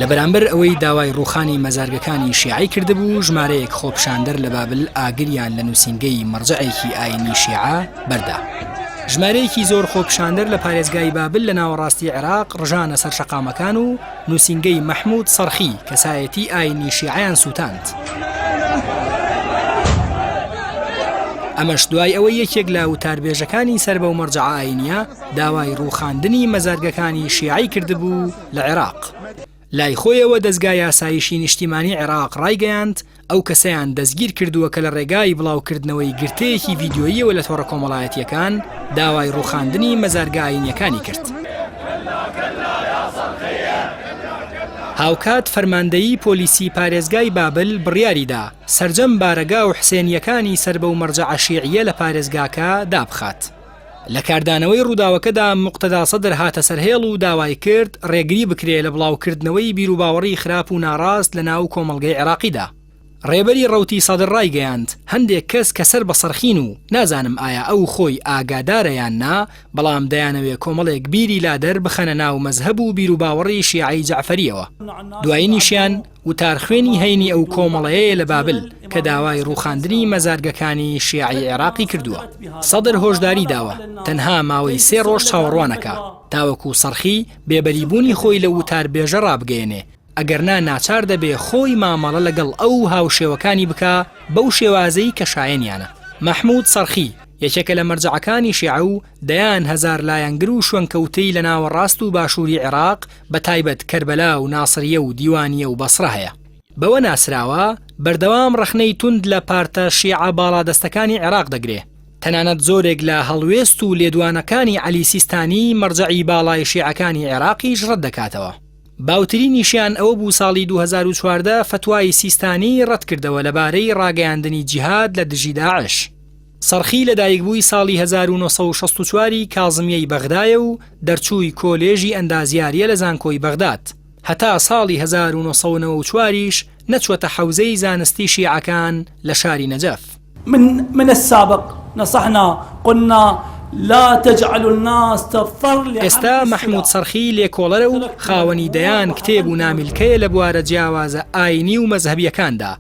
لە بەرامبەر ئەوەی داوای ڕووخانی مەزارگەکانی شیعەی کردبوو، ژمارەیەک خۆپیشاندەر لە بابل ئاگریان لە نووسینگەی مەرجەعێکی ئایینی شیعە بەردا. ژمارەیەکی زۆر خۆپیشاندەر لە پارێزگای بابل لە ناوەڕاستی عێراق ڕژانە سەر شەقامەکان و نووسینگەی مەحموود سەرخی، کەسایەتی ئایینی شیعەیان سووتاند. ئەمەش دوای ئەوەی یەکێک لە وتاربێژەکانی سەر بەو مەرجەعە ئایینییە داوای ڕووخاندنی مەزارگەکانی شیعەی کردبوو لە عێراق. لای خۆیەوە دەزگای ئاسایشی نیشتیمانی عێراق ڕایگەیاند، ئەو کەسەیان دەستگیر کردووە کە لە ڕێگای بڵاوکردنەوەی گرتەیەکی ڤیدیۆییەوە لە تۆڕە کۆمەڵایەتییەکان داوای ڕووخاندنی مەزارگە ئایینییەکانی کرد. هاوکات فەرماندەیی پۆلیسی پارێزگای بابل بڕیاریدا سەرجەم بارەگا و حسێنییەکانی سەر بەو مەرجەعە شیعییە لە پارێزگاکە دابخات. لە کاردانەوەی ڕووداوەکەدا موقتەدا سەدر هاتە سەرهێڵ و داوای کرد ڕێگری بکرێ لە بڵاوکردنەوەی بیروباوەڕی خراپ و ناڕاست لە ناو کۆمەڵگەی عێراقیدا. ڕێبەری ڕەوتی سەدر ڕایگەیاند، هەندێک کەس کە سەر بە سەرخین و نازانم ئایا ئەو خۆی ئاگادارە یان نا، بەڵام دەیانەوێ کۆمەڵێک بیری لادەر بخەنە ناو مەزهەب و بیروباوەڕی شیعەی جەعفەرییەوە. دوایینیشیان، وتارخوێنی هەینی ئەو کۆمەڵەیەیە لە بابل کە داوای ڕووخاندنی مەزارگەکانی شیعەی عێراقی کردووە. سەدر هۆشداری داوە تەنها ماوەی سێ ڕۆژ چاوەڕوانەکا تاوەکو سەرخی بێبەریبوونی خۆی لەو وتاربێژە ڕابگەیەنێ، ئەگەرنا ناچار دەبێ خۆی مامەڵە لەگەڵ ئەو و هاوشێوەکانی بکا بەو شێوازەی کە شایەنیانە. مەحمود سەرخی، یەکێکە لە مەرجەعەکانی شیعە و دەیان هەزار لایەنگر و شوێنکەوتەی لە ناوەڕاست و باشووری عێراق بە تایبەت کەربەلا و ناسریە و دیوانیە و بەسرە هەیە. بەوە ناسراوە بەردەوام ڕەخنەی توند لە پارتە شیعە باڵادەستەکانی عێراق دەگرێ، تەنانەت زۆرێک لە هەڵوێست و لێدوانەکانی عەلی سیستانی مەرجەعی باڵای شیعەکانی عێراقیش ڕەت دەکاتەوە. باوترینیشیان ئەوە بوو ساڵی 2014 فەتوای سیستانی ڕەتکردەوە لەبارەی ڕاگەیاندنی جیهاد لە دژی داعش. سەرخی لەدایکبووی ساڵی 1964 ی کازمیەی بەغدایە و دەرچووی کۆلێژی ئەندازیارییە لە زانکۆی بەغداد. هەتا ساڵی 1994 یش نەچووەتە حەوزەی زانستی شیعەکان لە شاری نەجەف. من من السابق نصحنا قلنا لا تجعلوا الناس تضطر لحمل ئێستا مەحمود السلاح. سەرخی لێکۆڵەرە و خاوەنی دەیان کتێب و نامیلکەیە لە بوارە جیاوازە ئاینی و مەزهەبییەکاندا،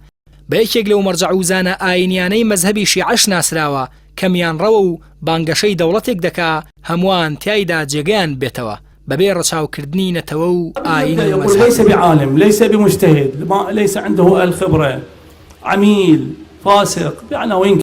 بە یەکێک لەو مەرجەع و زانا ئاینیانەی مەزهەبی شیعەش ناسراوە کە میانڕەوە و بانگەشەی دەوڵەتێک دەکا هەمووان تیایدا جێگەیان ببێتەوە بەبێ ڕەچاوکردنی نەتەوە و ئاین و مەزهەب. ليس بعالم ليس بمجتهد ليس عنده الخبرة عميل فاسق بعناوين.